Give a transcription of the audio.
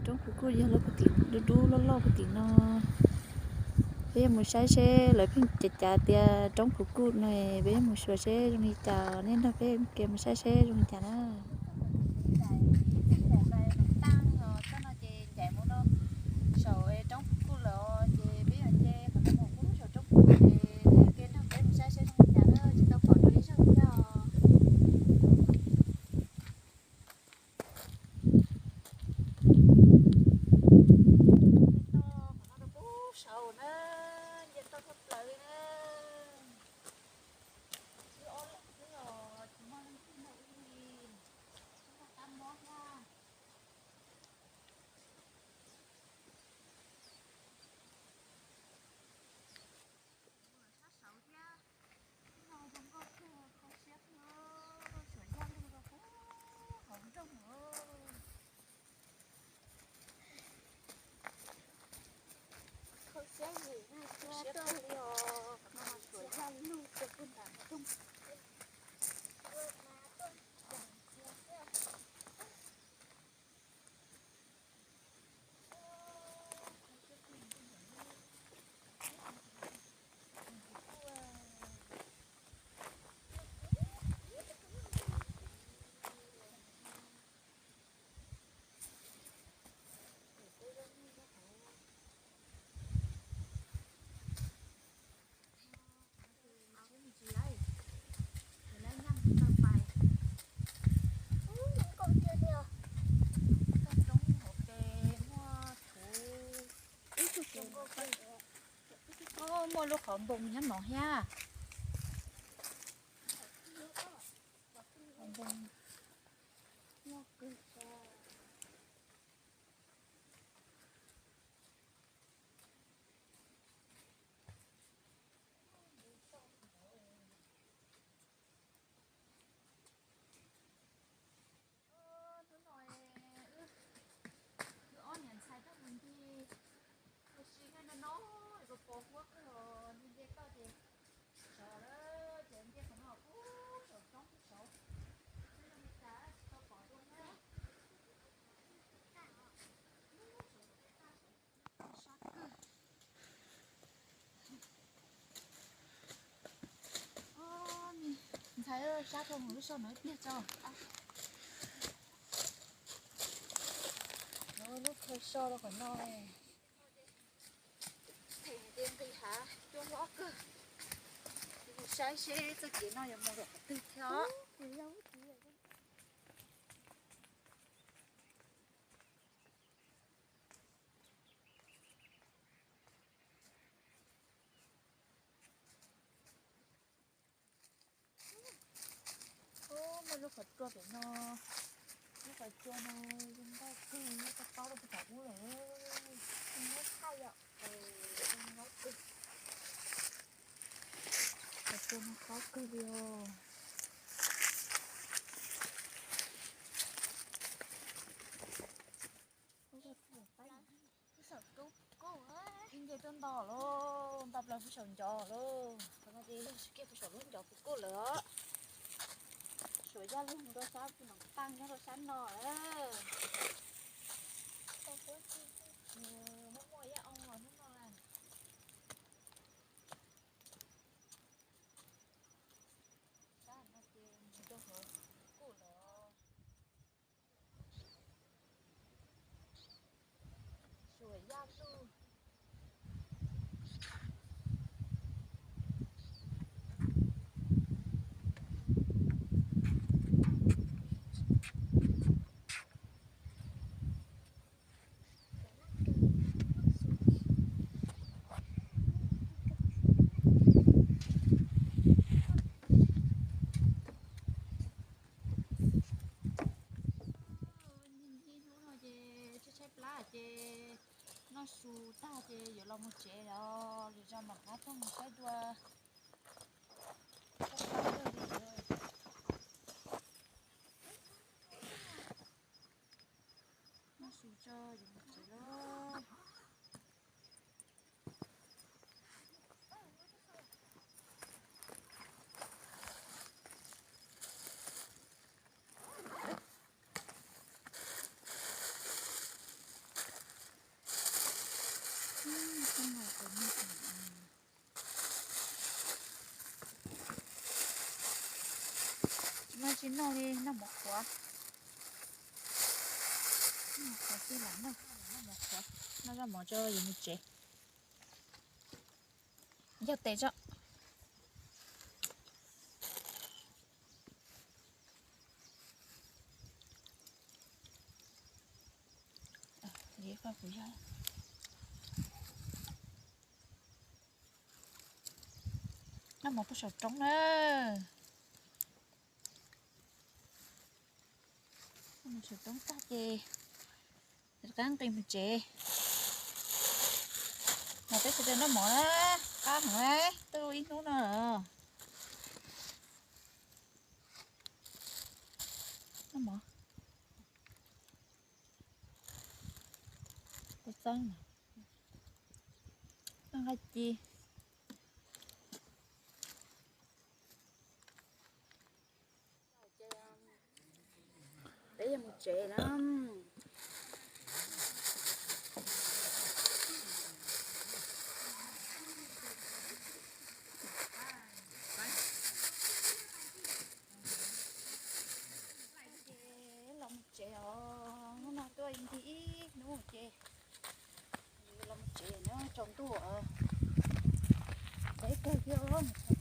Roob Phuv Kuj yog lub puag tim dub dub loj loj puag tim no. Peb yuav mus saib seb lawv pheej cav cav tias roob Phuv Kuj no, peb yuav mus xyuas seb zoo li cas, nej nrog peb mus saib seb zoo li cas na. Saum roob Phuv Kuj lawm ces peb yuav nce qhov no mus pub saum roob Phuv Kuj ces nej nrog peb mus saib seb zoo li cas na, tsis tau pom dua ib zaug thiab os. Nce toj qhov no rau pub saud na, nce toj thoob plaws li na. Wb ob leeg xwb os, tsis muaj leej twg nrog wb li, tsis muaj qab mob thiab. Sab saud thiab, no zoo nkauj kawg, kho siab kawg, suam yaj lug rau pub hauv nroog. Kho siab heev, kho siab kawg li os, qhov no mas suam yaj lug rau pub nram nroog. Muaj lub qhov npoos nyob no thiab. Qhov npoos. Hnub no wb ob niam ntxhais tuaj mus ncig ua si nyob no no, pos pos huab kawg os, nce nce toj ces sov lawm ces nce qhov no pub saum roob pub saud, xyov zoo li cas tsis tau pom dua thiab. Sab kawg. Ntxhais, sab dhau mus lub so no ib pliag tso. Lub khaw so rau qhov no. Them hais tias nqis hav cua hlob kawg. Mus saib seb txoj kev no yuav mus rau qhov twg thiab. Muaj lub qhov tsua pem no, lub qhov tsua no zoo nkauj kawg, nyob tau rau puag tom ub lawm. Zoo nkauj kawg, qhov tsua no khaub kawg li os. Ib nce tuaj nto lauj, nto plaws pub saum ncov lauj. Qhov no ces yog kiag pub saum lub ncov pus kuj lawm os. Suav yaj lug mus rau sab pus noom taaj nyob rau sab no lawm. Muaj muaj yaj oo los hnub no na. Sab no ces mus rau hauv kuj lawm. Suav yaj lug. Hnub no ces tshaib tshaib plab ces noj su tag ces yuav los mus tsev os, zos mam qab tuaj mus saib dua. Noj su tso yuav mus tsev lauj. Tsis noj li, noj mov qhuav. Noj mov qhuav xwb los noj, noj mov qhuav, noj zaj mov tso yus mus tsev. Yog tes tso. Noj mov puag saum roob na. Noj mov saum roob tag ces rov qab nqis mus tsev. Mas peb sawv daws noj mov na, qab heev na, twb ib hnub no lawm. Noj mov. Tus txeeb, noj nqaij ci. Peb yuav mus tsev na. Ces los mus tsev os, hnub no tuaj nti ib hnub ces los mus tsev na, tsaus ntuj os. Peb kawg thiab os.